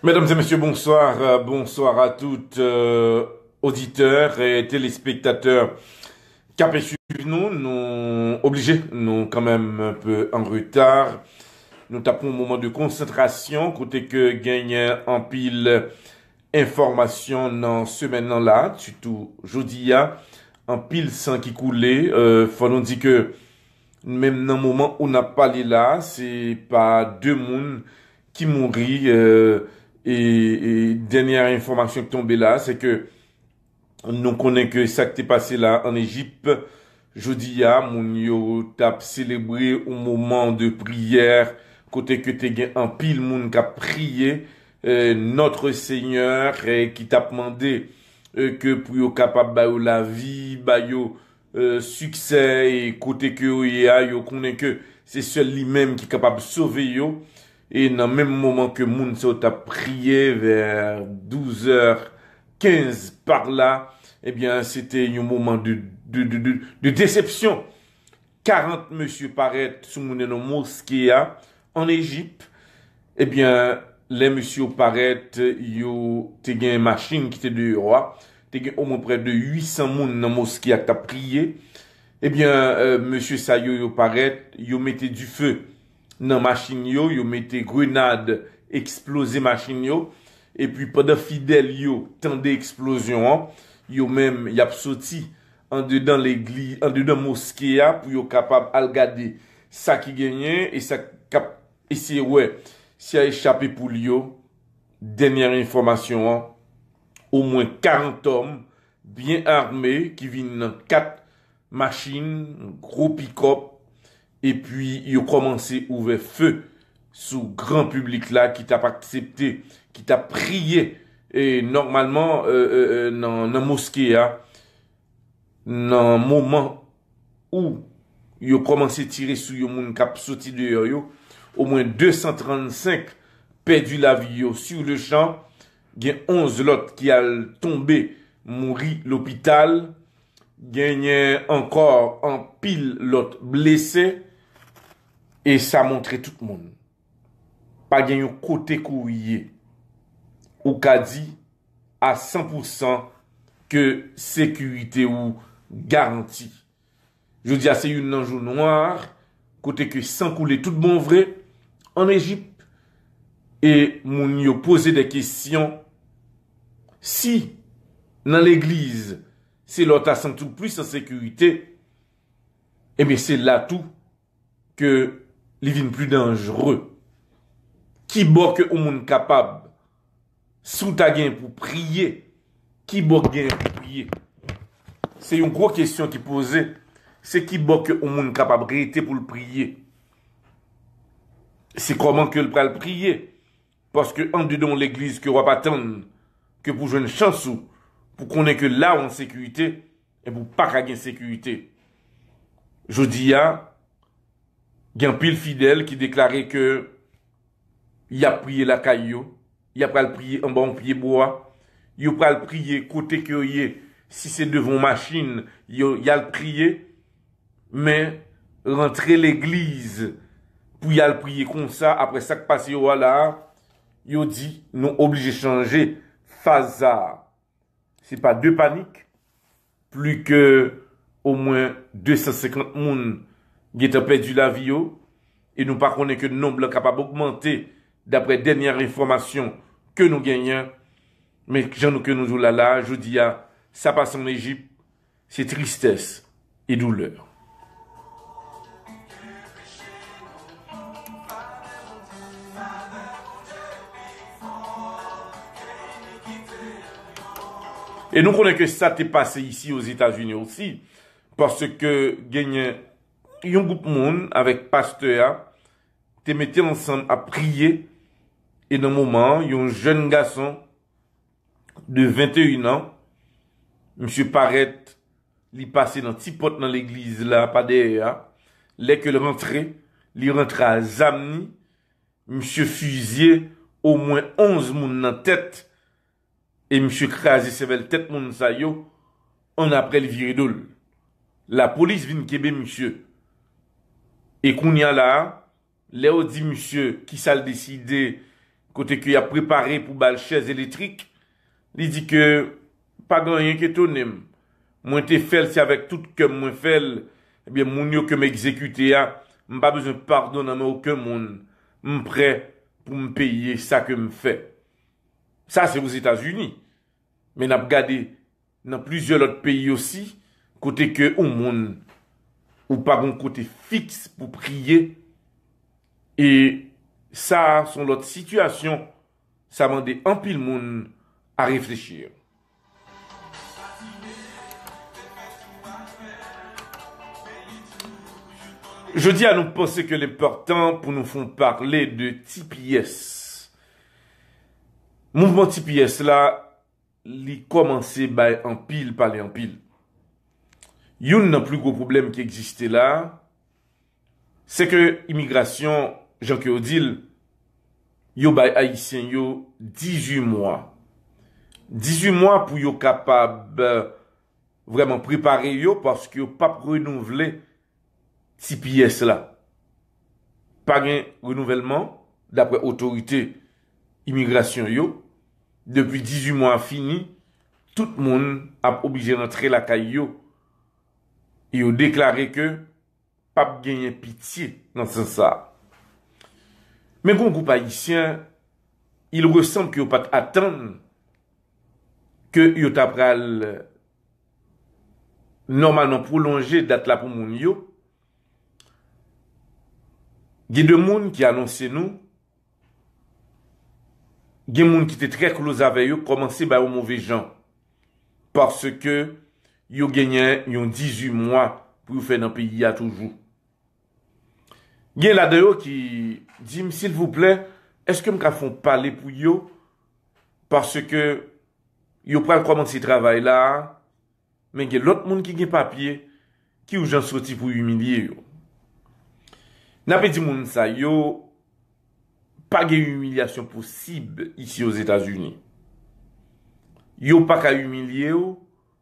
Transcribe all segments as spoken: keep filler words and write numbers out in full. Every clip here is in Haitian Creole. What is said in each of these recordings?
Medam e mesye, bonswa. Euh, bonswa a tout, euh, oditè e telespektatè k ap swiv nou. Nou oblije, nou kanmenm enpe an reta. Nou t ap pran yon moman de konsantrasyon kote ke genyen anpil enfòmasyon nan semèn nan la, sitou jodi a, anpil san ki koule. Euh, fò nou di ke menm nan moman ou n ap pale la, se pa de moun ki mouri, euh, e, e dènyè enfòmasyon ki tonbe la, se ke nou konnen ke sa k te pase la ann Ejip, jodi a, moun yo t ap selebre yon moman de priyè, kote ke te gen anpil moun k ap priye, euh, Notre Seigneur, euh, ki t ap mande, euh, ke pou yo kapab ba yo lavi, ba yo, euh, siksè, e kote ke yo ye a, yo konnen ke se sèl li menm ki kapab sove yo. E nan menm moman ke moun sa yo t ap priye, vè douz è kenz par la, ebyen, se te yon moman de, de, de, de, de desepsyon. Karant mesye parèt sou moun nan moske a, ann Ejip. Ebyen, lè mesye yo parèt, yo te gen machin ki te deyò a. Te gen omwen prè de uit san moun nan moske a k t ap priye. Ebyen, euh, mesye sa yo, yo parèt, yo mete dife nan machin yo, yo mete grenad, eksploze machin yo, epi pandan fidèl yo tande eksplozyon an, yo menm, y ap soti andedan legliz, andedan moske a, pou yo kapab al gade sa ki genyen e sa k ap eseye wè si y a echape poul yo. Dènyè enfòmasyon an, omwen karant òm byen ame ki vin nan kat machin, gwo pikòp, epi yo kòmanse ouvè fe sou gran piblik la ki t ap aksepte, ki t ap priye, e nòmalman, e, e, e, nan, nan moske a, nan moman ou yo kòmanse tire sou yon moun k ap soti deyò yo, omwen de san trannsenk pèdi lavi yo sur le champ, gen onz lòt ki al tonbe, mouri lopital, genyen ankò anpil lòt blese, e sa montre tout moun. Pa gen yon kote ke w ye, ou ka di a san pou san ke sekirite ou garanti. Jodi a se youn nan jou nwa, kote ke san koule tout bon vre ann Ejip, e moun yo poze de kesyon si nan legliz se la w ta santi w plis an sekirite, ebyen se la tou ke li vin pli danjre. Ki bò ke yon moun kapab, si w ta gen pou priye, ki bò k gen pou priye? Se yon gwo kesyon ki poze. Se ki bò ke yon moun kapab rete pou l priye? Se kòman ke l pral priye? Paske andedan yon legliz ke w ap atann ke pou jwenn chans ou, pou konnen ke la w an sekirite, epi w pa ka gen sekirite. Jodi a, gen anpil fidèl ki deklare ke y ap priye lakay yo, y ap pral priye anba yon pye bwa, yo pral priye kote ke yo ye, si se devan yon machin, yo, y al priye, men rantre legliz pou y al priye konsa, apre sa k pase yo a la a, yo di, nou oblije chanje faz sa a. Se pa de panik, plis ke omwen de san senkant moun gentan pèdi lavi yo, e nou pa konnen ke nonb lan kapab ogmante, daprè dènyè enfòmasyon ke nou genyen. Men jan nou, ke nou di w la la, jodi a, sa pase ann Ejip, se tristès e doulè. E nou konnen ke sa te pase isi Ozetazini osi, paske genyen yon gwoup moun avèk pastè a te mete ansanm ap priye, e nan moman an, yon jèn gason de venteyen an, misye parèt, li pase nan ti pòt nan legliz la pa dèyè a. Lè ke l rantre, li rantre a zam ni, misye fizye omwen onz moun nan tèt, e misye kraze sèvèl tèt moun sa yo, annapre li vire do l. Lapolis vin kenbe misye. E kounye a la a, lè yo di misye kisa l deside, kote ke y ap prepare pou ba l chèz elektrik, li di ke pa gen anyen ki etone m. Mwen te fè l, se avèk tout kè m mwen fè l. Ebyen, moun yo ke m egzekite a, m pa bezwen padon nan men okenn moun. M prè pou m peye sa ke m fè. Sa se Ozetazini. Men n ap gade nan plizyè lòt peyi osi, kote ke yon moun ou pa gon kote fiks pou priye. E sa a se yon lòt sitiyasyon, sa mande anpil moun a reflechi. Jodi a, nou panse ke l enpòtan pou nou fè yon pale de T P S. Mouvman T P S la, li kòmanse bay anpil pale anpil. Youn nan pli gwo pwoblèm ki egziste la, se ke imigrasyon, jan ke yo di l, yo bay Ayisyen yo dizuit mwa. Dizuit mwa pou yo kapab, eh, vrèman prepare yo, paske yo p ap renouvle T P S la. Pa gen renouvèlman, daprè otorite imigrasyon yo. Depi dizuit mwa fini, tout moun ap oblije rantre lakay yo. E yo deklare ke p ap genyen pitye nan sans sa a. Men gon gwoup Ayisyen, il resanm ke yo pa t atann ke yo ta pral nòmalman pwolonje dat la pou moun yo. Gen de moun ki anonse nou, gen moun ki te trè close avè yo kòmanse ba yo move jan, paske yo genyen yon dizuit mwa pou yo fè nan peyi a toujou. Gen ladan yo ki di m, silvouplè, èske m ka fè yon pale pou yo? Paske yo pral kòmanse travay la a, men gen lòt moun ki gen papye ki yon jan soti pou imilye yo. N ape di moun sa yo, pa gen imilyasyon posib isi Ozetazini. Yo pa ka imilye w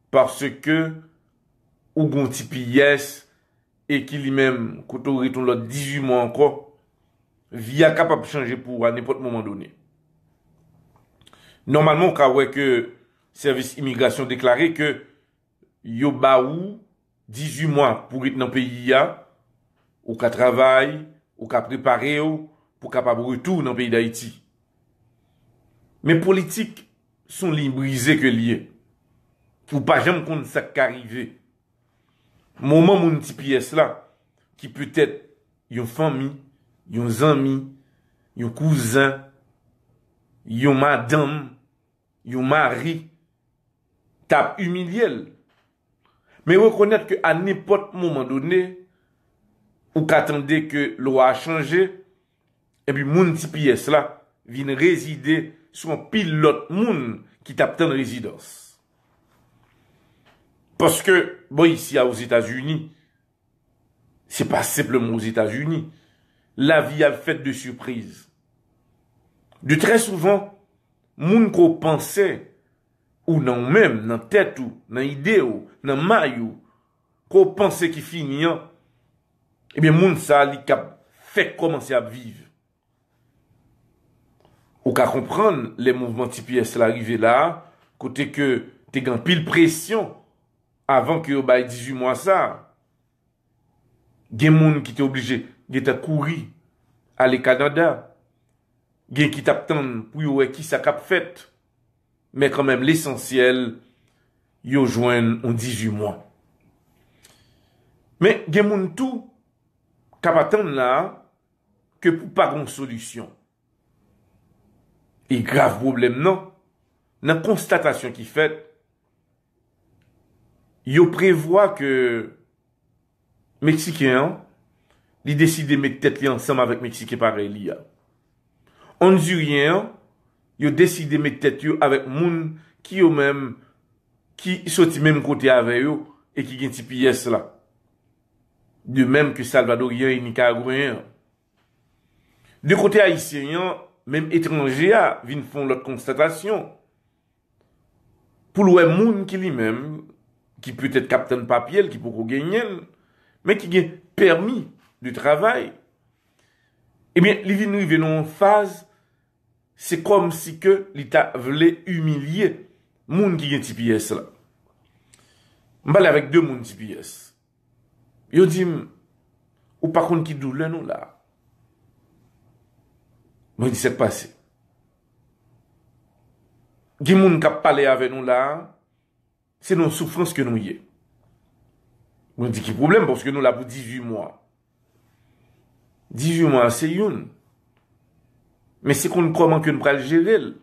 paske ou gon T P S e ki li menm, kote w ret yon lòt dizuit mwa ankò, vi a kapab chanje pou ou a nenpòt moman done. Nòmalman, w ka wè ke sèvis imigrasyon deklare ke yo ba ou dizuit mwa pou ret nan peyi a, ou ka travay, ou ka prepare w pou kapab retou nan peyi Dayiti. Men politik, se yon liy brize ke l ye. Ou pa janm konn sa k ka rive. Moman moun T P S la, ki petèt yon fanmi, yon zanmi, yon kouzen, yon madanm, yon mari, t ap imilye l. Men rekonèt ke a nenpòt moman done, ou ka tande ke lwa a chanje, epi moun T P S la vin rezide sou anpil lòt moun ki t ap tann rezidans. Paske, bò isi a Ozetazini, se pa senpleman Ozetazini, lavi a fèt de sipriz. De trè souvan, moun ke w panse, ou nan ou menm, nan tèt ou, nan ide w, nan may ou, ke w panse ki fini an, ebyen, moun sa a, li k ap fèk kòmanse ap viv. Ou ka konprann lè mouvman T P S la rive la a, kote ke te gen anpil presyon avan ke yo bay dizuit mwa sa a. Gen moun ki te oblije gentan kouri ale Kanada. Gen ki t ap tann pou yo wè kisa k ap fèt. Men kanmenm, lesansyèl, yo jwenn yon dizuit mwa. Men gen moun tou k ap atann la a ke pou pa gen yon solisyon. E grav pwoblèm nan, nan konstatasyon ki fèt, yo prevwa ke Meksiken an, li deside met tèt li ansanm avèk Meksiken parèy li a. Ondiryen an, yo deside met tèt yo avèk moun ki yo menm, ki soti menm kote avè yo e ki gen T P S la. De menm ke Salvadoryen e Nikaragweyen an. De kote ayisyen an, menm etranje a vin fè yon lòt konstatasyon. Pou l wè moun ki li menm, ki petèt k ap tann papye l, ki poko genyen l, men ki gen pèmi de travay, ebyen, li vin rive nan yon faz, se kòmsi ke li ta vle imilye moun ki gen T P S la. M pale avèk de moun T P S. Yo di m, "Ou pa konn ki doulè nou la." Mwen di, "Sa k pase?" Gen moun k ap pale avè nou la, se nan soufrans ke nou ye. Mwen di, "Ki pwoblèm, paske nou la pou dizuit mwa." Dizuit mwa se youn. Men se konn kòman ke n pral jere l.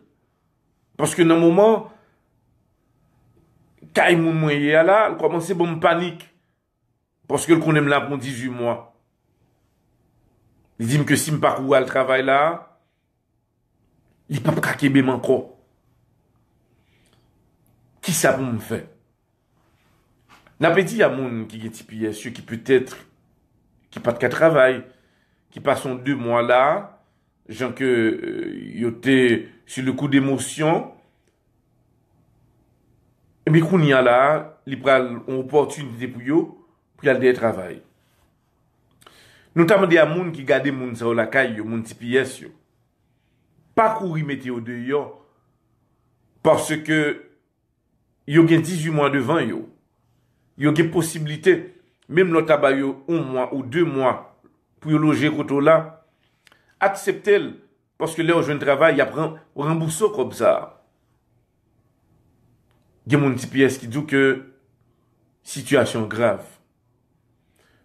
Paske nan moman, kay moun mwen ye a la, l kòmanse ban m panik. Paske l konnen m la pou dizuit mwa. Li di m ke si m pa kouri al travay la, li p ap ka kenbe m ankò. Kisa pou m fè? N ape di a moun ki gen T P S yo ki petèt, ki pa t ka travay, ki pase yon de mwa la, jan ke, euh, yo te sou le kou de emosyon, epi kounye a la, li pral yon opòtinite pou yo, pou y al dèyè travay. Nou ta mande a moun ki gade moun sa yo lakay yo, moun T P S yo, pa kouri mete yo deyò, paske yo gen dizuit mwa devan yo. Yo gen posiblite, menm lè w ta ba yo yon mwa ou de mwa pou yo loje kote w la, aksepte l, paske lè w jwenn travay, y ap ran-, ranbouse w kòb sa a. Gen moun T P S ki di w ke sitiyasyon an grav.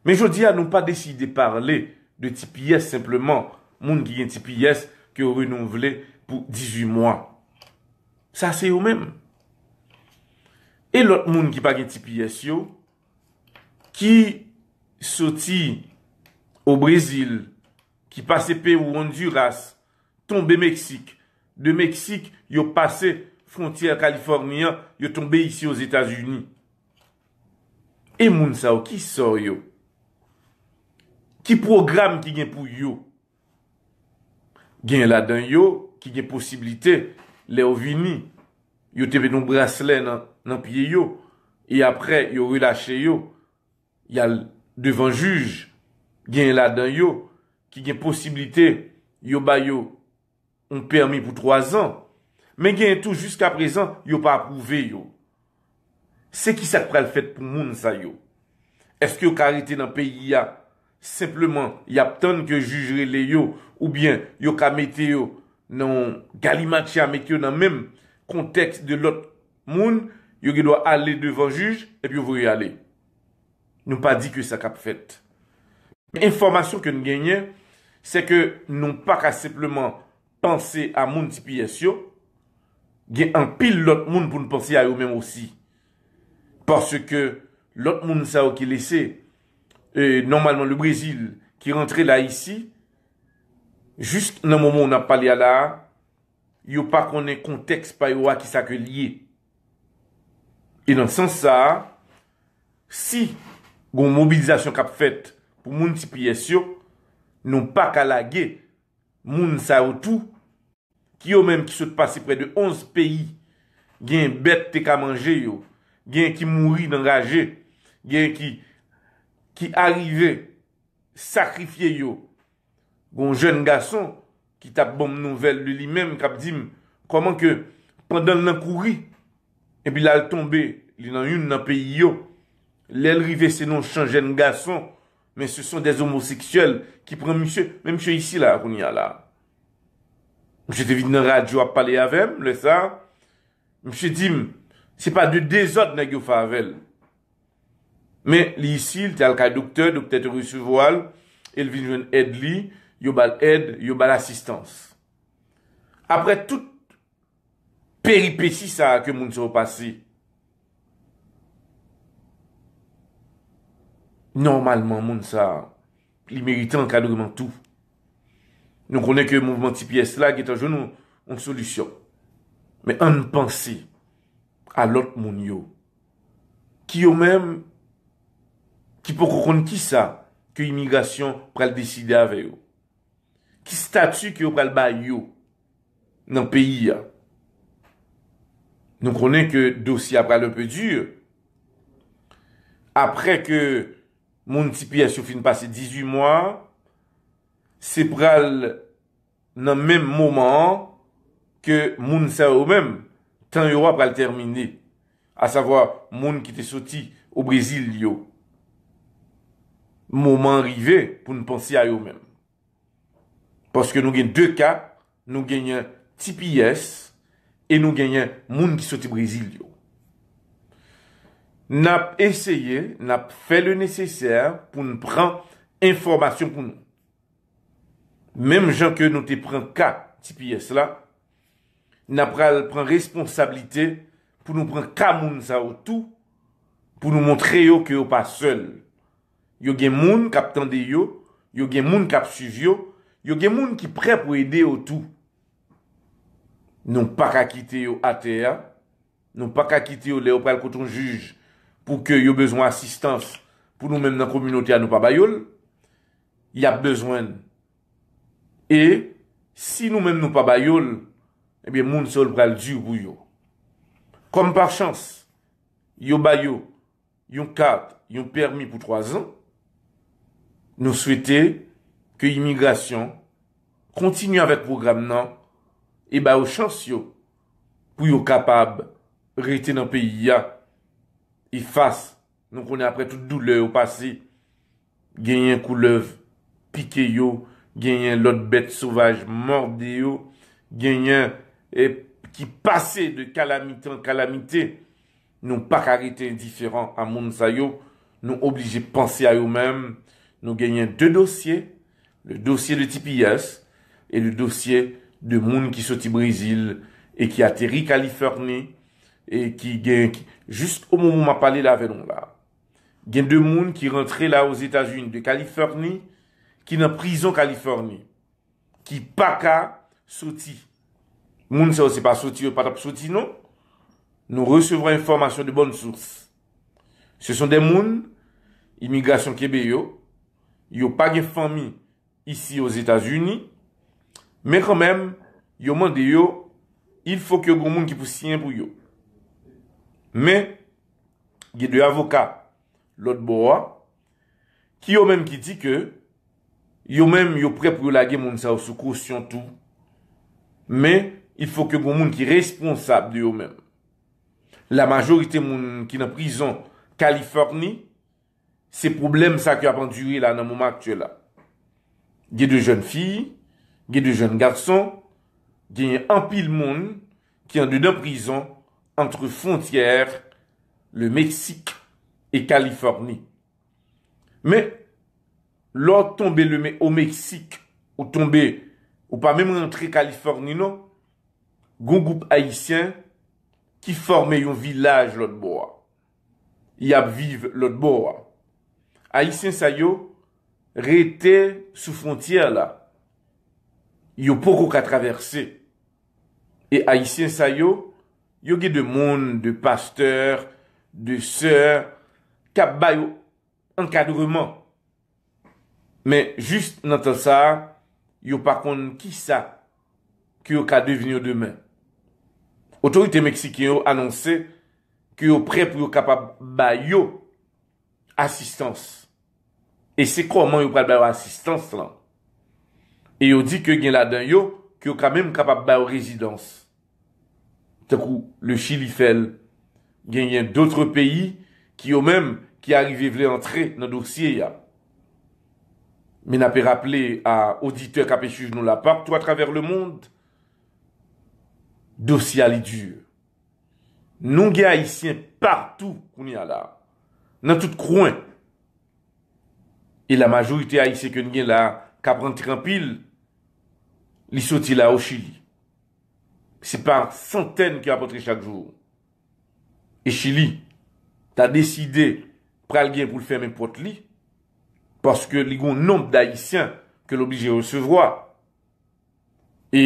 Men jodi a, nou pa deside pale de T P S senpleman, moun ki gen T P S ke yo renouvle pou dizuit mwa. Sa se yo menm. E lòt moun ki pa gen T P S yo, ki soti o Brezil, ki pase Pewou, Honduras, tonbe Meksik, de Meksik, yo pase fwontyè Kalifòni an, yo tonbe isi Ozetazini. E moun sa yo, ki sò yo? Ki pwogram ki gen pou yo? Gen ladan yo ki gen posiblite, lè yo vini, yo te met yon braslè nan, nan pye yo, e apre, yo relache yo, y al devan jij. Gen ladan yo ki gen posiblite, yo ba yo yon pèmi pou twazan. Men gen tou, jiska prezan, yo pa apwouve yo. Se ki sa k pral fèt pou moun sa yo? Èske yo ka rete nan peyi a, senpleman, y ap tann ke jij rele yo, oubyen yo ka mete yo nan yon galimatya, mete yo nan menm kontèks de lòt moun, yo gen dwa ale devan jij, epi yo voye yo ale? Nou pa di ke sa k ap fèt. Men enfòmasyon ke n genyen, se ke nou pa ka senpleman panse a moun T P S yo. Gen anpil lòt moun pou n panse a yo menm osi. Paske lòt moun sa yo ki lese, e, nòmalman le Brezil, ki rantre la isi, jis nan moman w n ap pale a la a, yo pa konnen kontèks pa yo a kisa ke l ye. E nan sans sa a, si gon mobilizasyon k ap fèt pou moun T P S yo, nou pa ka lage moun sa yo tou, ki yo menm ki sot pase prè de onz peyi, gen bèt te ka manje yo, gen ki mouri nan raje, gen ki, ki arive sakrifye yo. Gon jèn gason ki t ap ban m nouvèl de li menm, k ap di m kòman ke pandan l nan kouri, epi l al tonbe, li nan youn nan peyi yo, lè l rive se nan chan jèn gason, men se son dè omoseksyèl ki pran misye, men misye isi la kounye a la. Misye te vin nan radyo ap pale avè m, lè sa, misye di m, se pa de dezòd nèg yo fè avè l. Men li isi, li te al kay doktè, doktè te resevwa l, e l vin jwenn èd li, yo ba l èd, yo ba l asistans. Apre tout peripesi sa a ke moun sa yo pase, nòmalman moun sa a, li merite ankadreman tou. Nou konnen ke mouvman T P S la gentan jwenn yon, yon solisyon. Men ann panse a lòt moun yo, ki yo menm, ki poko konn kisa ke imigrasyon pral deside avè yo. Ki stati ke yo pral ba yo nan peyi a? Nou konnen ke dosye a pral enpe di. Apre ke moun T P S yo fin pase dizuit mwa, se pral nan menm moman an ke moun sa yo menm, tan yo a pral tèmine, asavwa moun ki te soti o Brezil yo. Moman an rive pou n panse a yo menm. Paske nou gen de ka, nou genyen T P S e nou genyen moun ki soti Brezil yo. N ap eseye, n ap fè le nesesè pou n pran enfòmasyon pou nou. Menm jan ke nou te pran ka T P S la, n ap pral pran responsablite pou nou pran ka moun sa yo tou, pou nou montre yo ke yo pa sèl. Yo gen moun k ap tande yo, yo gen moun k ap swiv yo, yo gen moun ki prè pou ede yo tou. Nou pa ka kite yo atè a, nou pa ka kite yo lè yo pral kote yon jij pou ke yo bezwen asistans, pou nou menm nan kominote a nou pa ba yo l, y ap bezwen l. E si nou menm nou pa ba yo l, ebyen moun sa yo l pral di pou yo. Kòm pa chans, yo ba yo yon kat, yon pèmi pou twa zan, nou swete ke imigrasyon kontinye avèk pwogram nan e ba yo chans yo pou yo kapab rete nan peyi a. E fas, nou konnen apre tout doulè yo pase, genyen koulèv pike yo, genyen lòt bèt sovaj mòde yo, genyen, e, ki pase de kalamite an kalamite. Nou pa ka rete endiferan a moun sa yo. Nou oblije panse a yo menm. Nou genyen de dosye, le dosye de T P S e le dosye de moun ki soti Brezil e ki ateri Kalifòni e ki gen, ki, jis o moman m ap pale la avè nou la, gen de moun ki rantre la Ozetazini de Kalifòni, ki nan prizon Kalifòni, ki pa ka soti. Moun sa yo se pa soti yo pa t ap soti non. Nou resevwa enfòmasyon de bonne source. Ce sont des moun, imigrasyon kenbe yo, yo pa gen fanmi isi Ozetazini, men kanmenm, yo mande yo, il faut ke gon moun ki pou siyen pou yo. Men, gen de avoka lòt bò a, ki yo menm ki di ke yo menm yo prè pou yo lage moun sa yo sou kosyon tou. Men, il faut ke gon moun ki responsab de yo menm. La majorite moun ki nan prizon Kalifòni, se pwoblèm sa ke y ap andire la nan moman aktyèl la. Gen de jèn fi, gen de jèn gason, genyen anpil moun ki andedan prizon antre fwontyè le Meksik e Kalifòni. Men, lè w tonbe le Me-, o Meksik, ou tonbe, ou pa menm rantre Kalifòni non, gon gwoup ayisyen ki fòme yon vilaj lòt bò a. Y ap viv lòt bò a. Ayisyen sa yo rete sou fwontyè la. Yo poko ka travèse. E ayisyen sa yo, yo gen de moun, de pastè, de sè, k ap ba yo ankadreman. Men jis nan tan sa a, yo pa konn kisa ke yo ka devni yo demen. Otorite meksiken yo anonse ke yo prè pou yo kapab ba yo asistans. E se kòman yo pral ba yo asistans lan. E yo di ke gen ladan yo ke yo ka menm kapab ba yo rezidans. Tankou le Chili fè l, genyen dotre peyi ki yo menm ki arive vle antre nan dosye a. Men n ape raple a oditè k ape swiv nou la partou atravè lemond, dosye a li di. Nou gen Ayisyen patou kounye a la, nan tout kwen. E la majorite Ayisyen ke n gen la, k ap rantre anpil, li soti la o Chili. Se pa santèn ki ap antre chak jou. E Chili ta deside pral gen pou l fèmen pòt li, paske li gon nonb d Ayisyen ke l oblije resevwa. E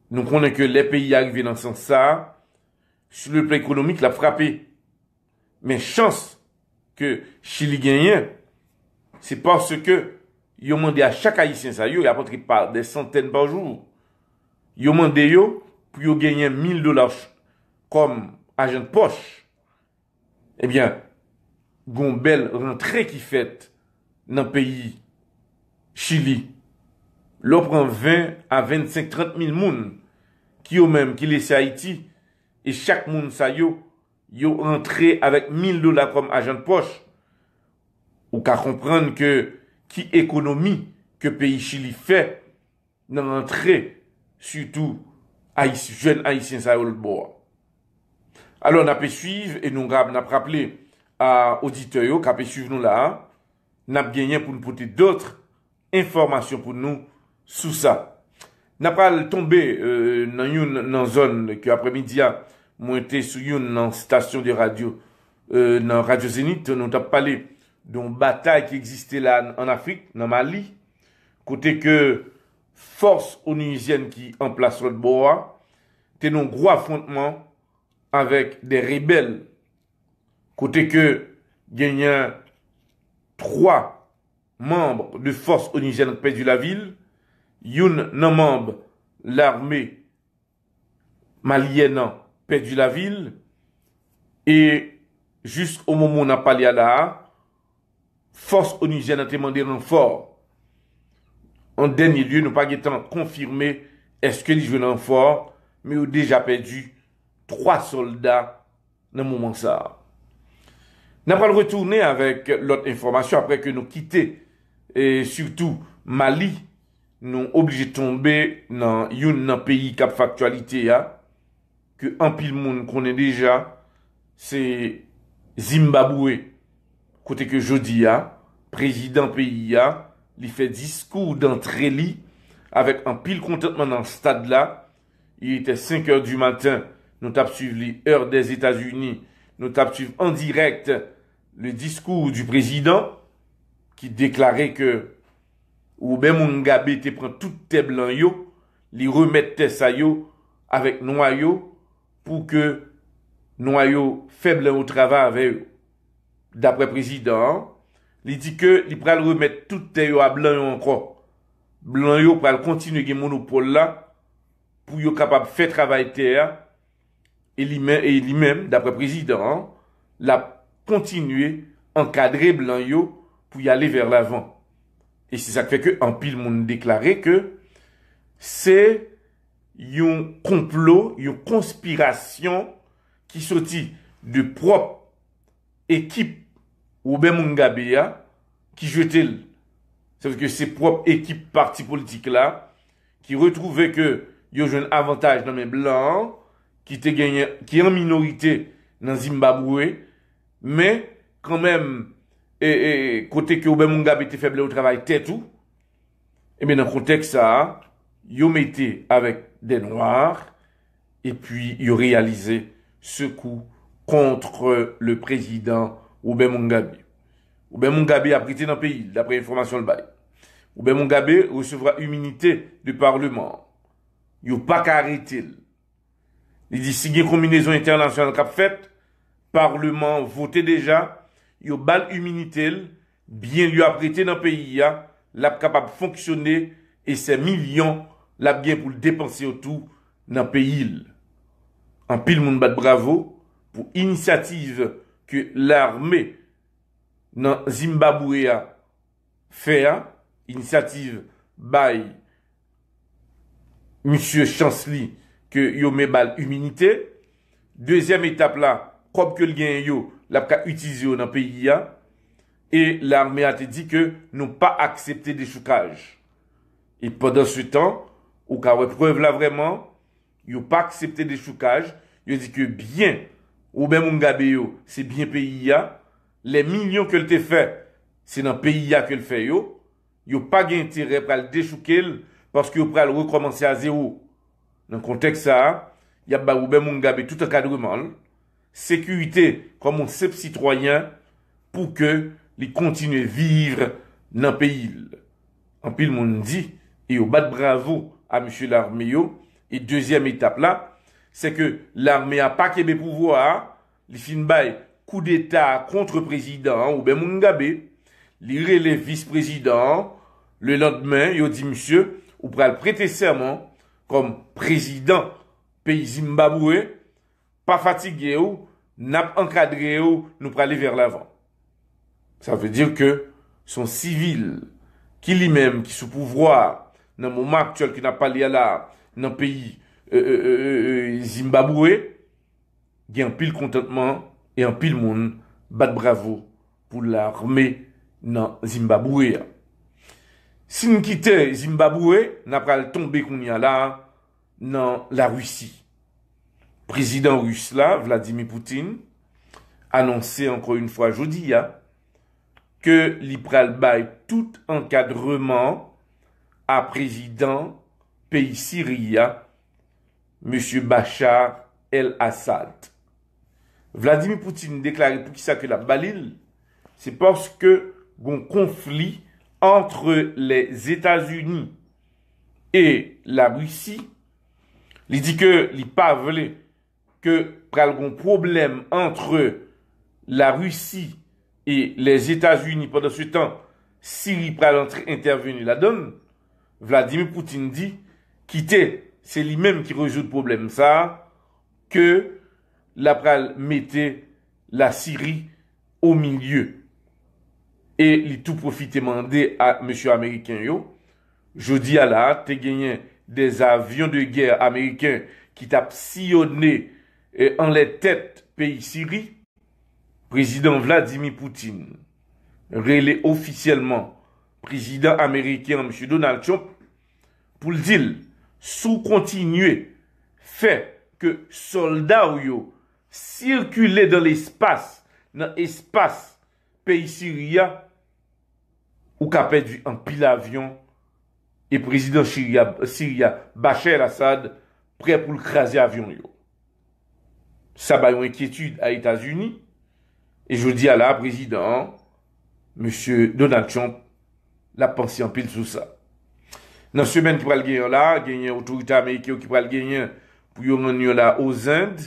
nou konnen ke lè peyi a rive nan sans sa a, sou le plan ekonomik, l ap frape. Men chans ke Chili genyen, se paske yo mande a chak Ayisyen sa yo, y ap antre pa dè santèn pa jou, yo mande yo pou yo genyen mil dola ch- kòm ajan de pòch. Ebyen, gon bèl rantre ki fèt nan peyi Chili. Lè w pran ven a vennsenk, trant mil moun ki yo menm ki lese Ayiti, e chak moun sa yo, yo rantre avèk mil dola kòm ajan de pòch, ou ka konprann ke ki ekonomi ke peyi Chili fè nan rantre, sitou Ayis- jèn Ayisyen sa yo lòtbò a. Alò, n ap swiv e nou rap- n ap raple a oditè yo k ap swiv nou la a, n ap genyen pou n pote dòt enfòmasyon pou nou sou sa. N ap pral tonbe euh, nan youn nan zòn ke aprèmidi a, mwen te sou youn nan stasyon de radyo euh, nan Radyo Zenith, nou t ap pale de yon batay ki egziste la ann Afrik, nan Mali, kote ke fòs onuzyèn ki an plas lòtbò a te nan gwo afwontman avèk de rebèl, kote ke genyen twa manm de fòs onuzyèn k pèdi lavi l, youn nan manm lame malyèn nan pèdi lavi l, e jis o moman n ap pale a la a, fòs onuzyèn nan te mande ranfò. An dènye lye, nou pa gentan konfime èske li jwenn ranfò, men yo deja pèdi twa sòlda nan moman sa a. N ap pral retounen avèk lòt enfòmasyon apre ke nou kite, e sitou Mali, nou oblije tonbe nan youn nan peyi k ap fè aktyalite a, ke anpil moun konnen deja, se Zimbabwe, kote ke jodi a, prezidan peyi a, li fè diskou dantre li avèk anpil kontantman nan stad la. Il était cinq heures du matin, nou t ap swiv li, heure des États-Unis, nou t ap swiv an dirèk le diskou du président ki deklare ke Robert Mugabe te pran tout tè blan yo, li remèt tè sa yo avèk nwa yo pou ke nwa yo fè blan yo travay avè yo. Daprè prezidan an, li di ke li pral remèt tout tè yo a blan yo ankò. Blan yo pral kontinye gen monopòl la pou yo kapab fè travay tè a, e li men- e li menm, daprè prezidan an, l ap kontinye ankadre blan yo pou y ale vè lavan. E se sa k fè ke anpil moun deklare ke se yon konplo, yon konspirasyon ki soti de pwòp ekip Robert Mugabe a ki jete l. Sètadi ke se pwòp ekip pati politik la ki retwouve ke yo jwenn avantaj nan men blan an, ki te genyen, ki an minorite nan Zimbabwe, men kanmenm, e, e, kote ke Robert Mugabe te fè blan yo travay tè tou, ebyen, nan kontèks sa a, yo mete avèk dè nwa, epi yo reyalize ce coup contre le président Robert Mugabe. Robert Mugabe ap rete nan peyi l, daprè enfòmasyon l bay. Robert Mugabe resevra iminite de parleman. Yo pa ka arete l. Li di si gen konbinezon entènasyonal k ap fèt, palman an vote deja, yo ba l iminite l, byen l yo ap rete nan peyi a, l ap kapab fonksyone e sè milyon l ap gen pou l depanse yo tou nan peyi l. Anpil moun bat bravo pou inisyativ ke lame nan Zimbabwe a fè a, inisyativ bay misye chans li ke yo men ba l iminite. Dezyèm etap la, kòb ke l genyen yo, l ap ka itilize yo nan peyi a. E lame a te di ke nou pa aksepte dechoukaj. E pandan se tan, ou ka wè prèv la vrèman, yo pa aksepte dechoukaj, yo di ke byen Robert Mugabe yo, se byen peyi a, lè milyon ke l te fè, se nan peyi a ke l fè yo, yo pa gen enterè pral dechouke l, paske yo pral rekòmanse a zewo. Nan kontèks sa a, y ap bay Robert Mugabe tout ankadreman l, sekirite kòm yon senp sitwayen pou ke li kontinye viv nan peyi l. Anpil moun di, e yo bat bravo a mesye lame yo, e dezyèm etap la, se ke lame a pa kenbe pouvwa a, li fin bay koudeta a kont prezidan an, Robert Mugabe, li rele vis prezidan an, Lelandmen, yo di misye, ou pral prete sèman kòm prezidan peyi Zimbabwe, pa fatige w, n ap ankadre w, nou prale vè lavan. Sa vle di ke se yon sivil ki li menm ki sou pouvwa a nan moman aktyèl ke n ap pale a la a, nan peyi e, e, e, e, e, Zimbabwe, gen anpil kontantman e anpil moun bat bravo pou lame nan Zimbabwe a. Si n kite Zimbabwe, n ap pral tonbe kounye a la a nan Larisi. Prezidan ris la, Vladimir Putin, anonse ankò yon fwa jodi a ke li pral bay tout ankadreman a prezidan peyi Siri a, mesye Bashar el-Assad. Vladimir Putin deklare poukisa ke l ap ba li l, se paske gon konfli ant Lèzetazini e Larisi. Li di ke li pa vle ke pral gon pwoblèm ant Larisi e Lèzetazini, pandan se tan Siri pral antre entèveni ladan l. Vladimir Putin di, kite, se li menm ki rezoud pwoblèm sa a, ke l ap pral mete Lasiri o milye. E li tou pwofite mande a mesye ameriken yo, jodi a la a, te genyen de avyon de gè ameriken ki t ap siyone e, anlè tèt peyi Siri. Prezidan Vladimir Putin rele ofisyèlman prezidan ameriken an, mesye Donald Trump, pou l di l, si w kontinye fè ke sòlda w yo sikile dan lespas, nan espas peyi Siri a, ou ka pèdi anpil avyon e prezidan Siri a, Siri a, Bashar al-Assad, prè pou l kraze avyon yo. Sa bay yon enkyetid a Etazini. E jodi a la, prezidan an, mesye Donald Trump, l ap panse anpil sou sa. Nan semèn ki pral genyen la, genyen otorite ameriken yo ki pral genyen pou yo rann yo la Ozend,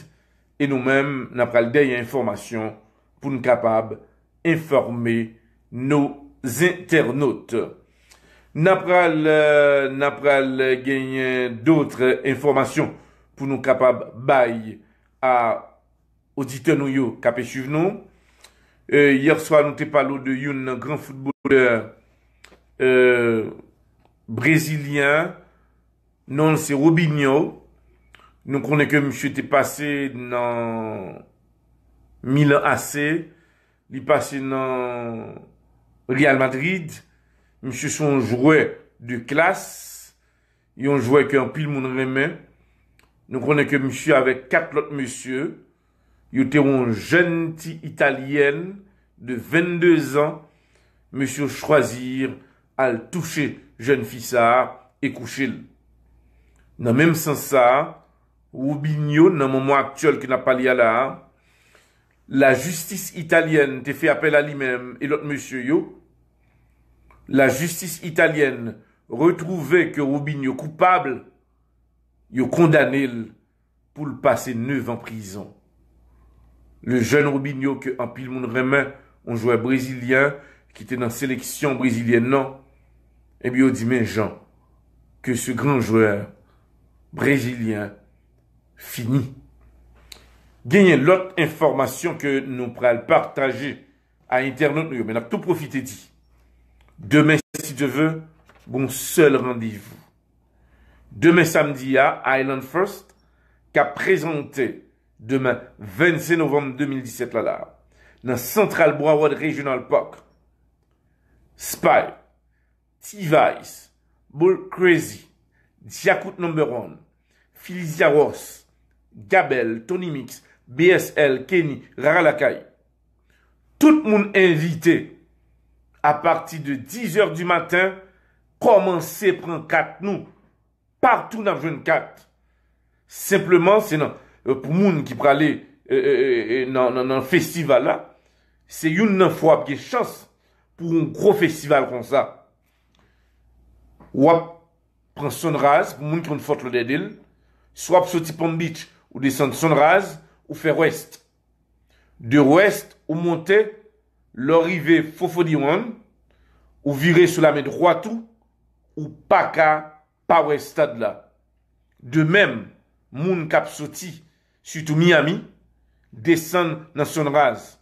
e nou menm, n ap pral dèyè enfòmasyon pou n kapab enfòme nos internautes. N ap pral, euh, n ap pral genyen dòt enfòmasyon pou nou kapab bay a oditè nou yo k ap swiv nou. Euh, yè swa, nou te pale w de youn nan gran foutbolè, euh, brezilyen, non l se Robinho. Nou konnen ke misye te pase nan Milan A C, li pase nan Real Madrid. Misye se yon jwè de klas, yon jwè ke anpil moun renmen. Nou konnen ke misye avèk kat lòt mesye, yo te yon jèn ti Italyèn de vennde zan, mesye yo chwazi al touche jèn fi sa a e kouche l. Nan menm sans sa a, Robinho, nan moman aktyèl ke n ap pale a la a, lajistis italyèn te fè apèl a li menm e lòt mesye yo. Lajistis italyèn retwouve ke Robinho koupab, yo kondane l pou l pase nèf an prizon. Le jeune Robinho ke anpil moun renmen, yon jwè brezilyen ki te nan seleksyon brezilyèn nan, ebyen yo di men jan ke se gran jwè brezilyen fini. Genyen lòt enfòmasyon ke nou pral pataje a entènot nou yo, men n ap tou pwofite di, demen, si Dye ve, gon sèl randevou. Demen samdi a, Island First ka prezante, demen vennsenk novanm de mil disèt la la, nan Central Broward Regional Park, Spy, T-Vice, Bull Crazy, Djakout Number One, Felizia Ross, Gabel, Tony Mix, B S L, Kenny, Rara Lakay. Tout moun envite apati de diz è di maten, kòmanse pran kat nou. Patou n ap jwenn kat. Senpleman, se nan, euh, pou moun ki prale, euh, euh, euh, euh, nan, nan, nan festival la, se youn nan fwa w ap gen chans pou yon gwo festival konsa. W ap pran Sunrise, pou moun ki konn Fort Lauderdale, swa w ap soti Palm Beach, ou desann Sunrise, ou fè West. De West, ou monte, lè w rive Fofodiwan, ou vire sou lamen dwat ou, ou pa ka pa wè stad la. De menm, moun k ap soti, sitou Miami, desann nan Sunrise,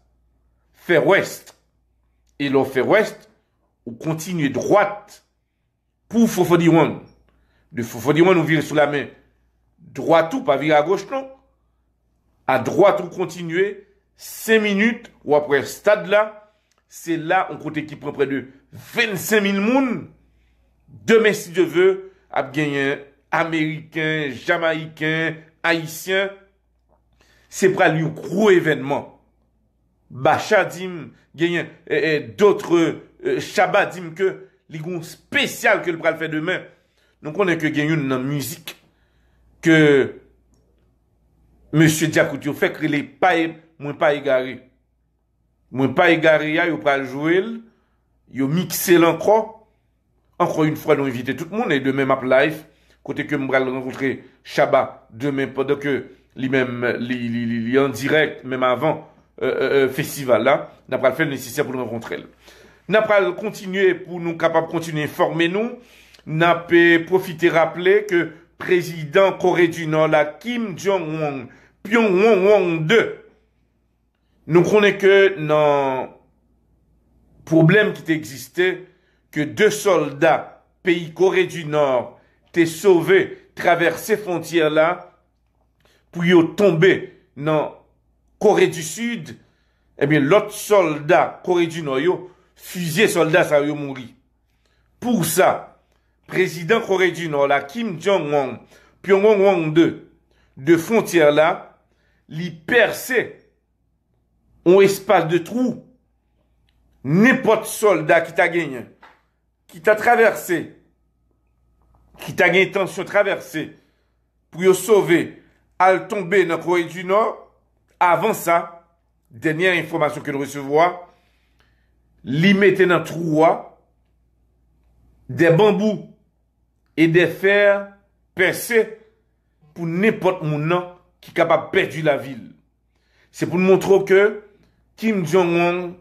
fè west. E lè w fè west, ou kontinye dwat pou Fofodiwang. De Fofodiwang, ou vire sou lamen dwat ou, pa vire agoch non. Adwat ou kontinye, senk minit, w ap wè stad la. Se la, yon kote ki pran prè de vennsenk mil moun. Demen, si Dye ve, ap genyen Ameriken, Jamayiken, Ayisyen. Se pral yon gwo evènman. Bacha di m, genyen, eh, eh, dotre, eh, Shabba di m ke li gon espesyal ke l pral fè demen. Nou konnen ke gen youn nan mizik ke mesye Djakout yo fè k rele pa e, Mwen pa egare. Mwen pa egare a, yo pral jwe l, yo mikse l ankò. Ankò yon fwa, nou envite tout moun, e demen m ap live, kote ke m pral rankontre Shabba demen, pandan ke li menm, li, li, li, li an dirèk, menm avan, euh, euh, euh, festival la, n ap pral fè l nesesè pou n rankontre l. N ap pral kontinye pou nou kapab kontinye enfòme nou. N ap, eh, pwofite raple ke prezidan Kore di Nò la, Kim Jong-un, Pyongyang de, nou konnen ke nan pwoblèm ki te egziste, ke de sòlda peyi Kore di Nò te sove travèse fwontyè la pou yo tonbe nan Kore di Sid, ebyen, lòt sòlda Kore di Nò yo fizye sòlda sa yo, yo mouri. Pou sa, prezidan Kore di Nò la, Kim Jong-un, Pyongyang de, de fwontyè la, li pèse yon espas de twou. Nenpòt sòlda ki ta genyen, ki ta travèse, ki ta gen entansyon travèse pou yo sove, al tonbe nan Kore di Nò, avan sa, dènyè enfòmasyon ke n resevwa, li mete nan twou a de banbou e de fè pèse pou nenpòt moun nan ki kapab pèdi lavi l. Se pou n montre w ke Kim Jong-un,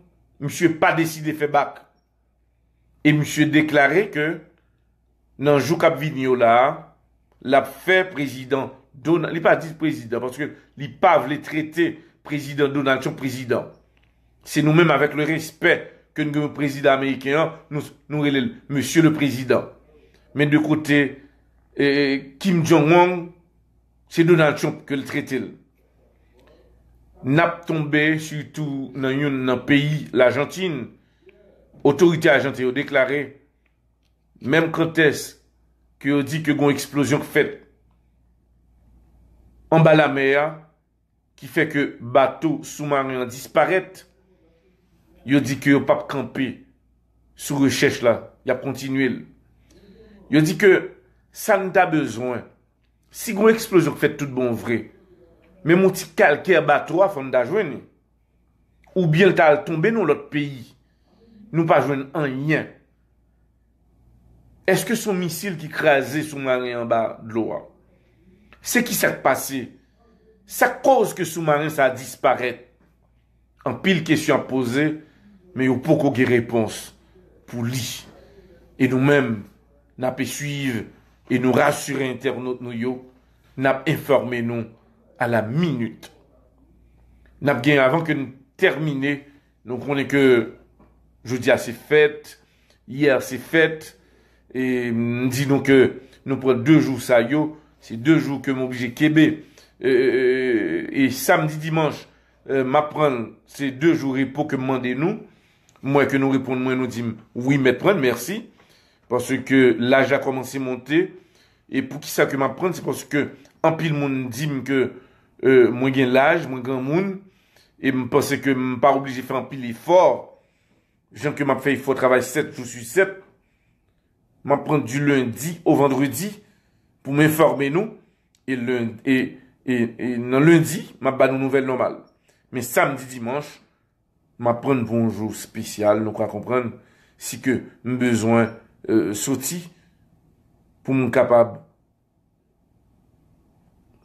misye pa deside fè bak. E misye deklare ke nan jou k ap vini yo la a, l ap fè prezidan Donald, li pa di prezidan, paske li pa vle trete prezidan Donald Trump prezidan. Se nou menm, avèk le respè ke n gen pou prezidan ameriken an, nou, nou rele l Mesye le Prezidan. Men de kote, eh, Kim Jong-un, se Donald Trump ke l trete l. N ap tonbe sitou nan youn nan peyi Lajantin. Otorite ajantin yo deklare, menm kantès ke yo di ke gon eksplozyon k fèt anba lamè a, ki fè ke bato soumaren an disparèt, yo di ke yo p ap kanpe sou rechèch la, y ap kontinye l. Yo di ke sa n ta bezwen, si gon eksplozyon k fèt tout bon vre, menm yon ti kalkè bato a fò n ta jwenn li. Oubyen l ta al tonbe nan lòt peyi. Nou pa jwenn anyen. Èske se yon misil ki kraze soumaren anba dlo a? Se ki sa k pase? Sa k koz ke soumaren sa a disparèt? Anpil kesyon ap poze, men yo poko gen repons pou li. E nou menm, n ap swiv e nou rasire entènot nou yo, n ap enfòme nou a la minit. N ap gen, avan ke n tèmine, nou konnen ke jodi a se fèt, yè se fèt, e m di nou ke nou pran de jou sa yo, se de jou ke m oblije kenbe. E, e, e, e samdi, dimanch, e, m ap pran se de jou repo ke m mande nou. M wè ke nou reponn mwen, nou di m, "Wi, mèt pran, mèsi." Paske laj la kòmanse monte. E poukisa ke m ap pran? Se paske anpil moun di m ke, e, mwen gen laj, mwen granmoun. E m panse ke m pa oblije fè anpil efò. Jan ke m ap fè efò travay sèt jou sou sèt, m ap pran di lendi o vandredi pou m enfòme nou. E, len- e, e, e nan lendi, m ap ba nou nouvèl nòmal. Men samdi, dimanch, m ap pran pou yon jou espesyal, nou ka konprann, si ke m bezwen, e, soti pou m kapab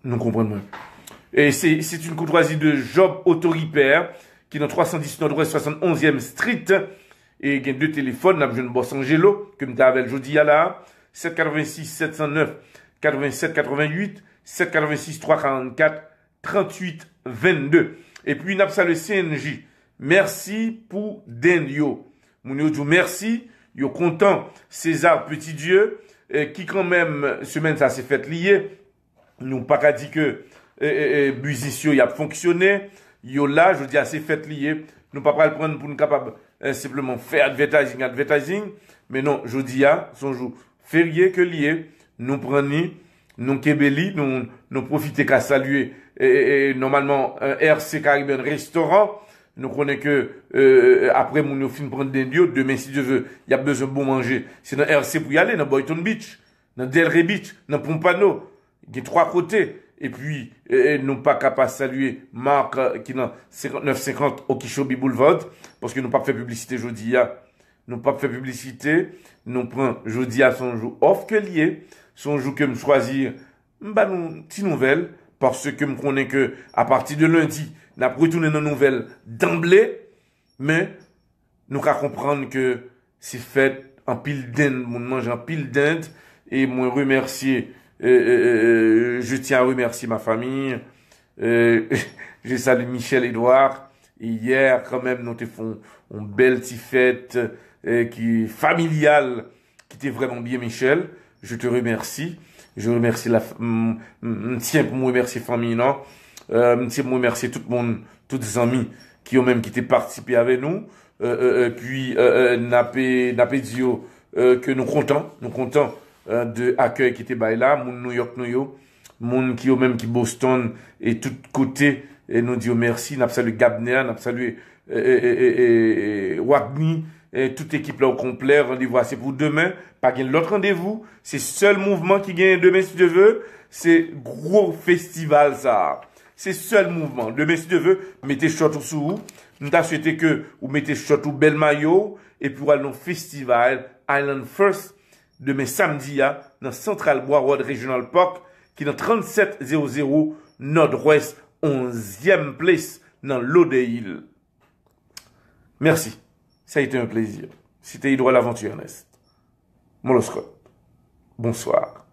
Nou konprann mwen. Et c'est, c'est une courtoisie de Job Auto Repair, ki nan twa san dis Nòdwès, swasann onzyèm Street, E gen de telefòn, n ap jwenn Bòs Angelo, ke m te avè l jodi a la a, sèt katrevensis sèt san nèf katrevennsèt katrevennuit, sèt katrevensis twa karannkat tranntuit vennde. Epi n ap salye C N J. Mèsi pou dend yo. Moun yo di w mèsi, yo kontan. César Petitdieu, eh, ki kanmenm, semèn sa se fèt li ye. Nou pa ka di ke, eh, eh, eh, biznis yo, y ap fonksyone. Yo la, jodi a se fèt li ye. Nou pa pral pran pou n kapab, eh, senpleman fè advertising, advertising. Men non, jodi a, se yon jou ferye ke li ye. Nou pran ni, nou kenbe li, nou, nou pwofite ka salye, eh, eh, eh, nòmalman, eh, R C Caribbean Restaurant. Nou konnen ke, eh, eh, apre moun yo fin pran dend yo, demen, si Dye vle, y ap bezwen bon manje. Se nan R C pou y ale, nan Boynton Beach, nan Delray Beach, nan Pompano. Gen twa kote. Epi, eh, eh, nou pa ka pa salye Mark, eh, ki nan senkantnèf senkant Okeechobee Boulevard, paske nou p ap fè piblisite jodi a. Nou p ap fè piblisite. Nou pran jodi a, se yon jou off ke l ye. Se yon jou ke m chwazi, m ba nou ti nouvèl, paske m konnen ke apati de lendi, n ap retounen nan nouvèl danble. Men, nou ka konprann ke se fèt, anpil dend, moun manje anpil dend. E mwen remèsye, euh, euh, euh, je tiens à remercier ma famille. Euh, je salue Michel Edouard. E yè, kanmenm, nou te fè yon, yon bèl ti fèt, euh, ki familyal, ki te vrèman byen, Michel. Je te remercie. Je remercie la, m, m, m tyen pou m remèsye fanmi nan. Euh, m tyen pou m remèsye tout moun, tout zanmi ki yo menm ki te patisipe avè nou. Euh, euh, euh, pi, euh, euh, n ape, n ape di yo, euh, ke nou kontan, nou kontan, euh, de akèy ki te bay la, moun New York nou yo, moun ki yo menm ki Boston e tout kote, e nou di yo mèsi, n ap salye Gabner, n ap salye, euh, euh, euh, euh, euh, Wagny, e tout ekip la o konplè. Randevou a se pou demen, pa gen lòt randevou, se sèl mouvman ki genyen demen, si Dye vle, se gwo festival sa a. Se sèl mouvman. Demen, si Dye vle, mete chòt ou sou ou. M ta swete ke ou mete chòt ou, bèl mayo w, epi w al nan festival Island First demen samdi a nan Central Broward Regional Park ki nan trannsèt zewo zewo Nòdwès, onzyèm place nan Lauderdale. Merci. Ça a été un plaisir. C'était Edouard Laventure Ernest. Moloscot. Bonsoir.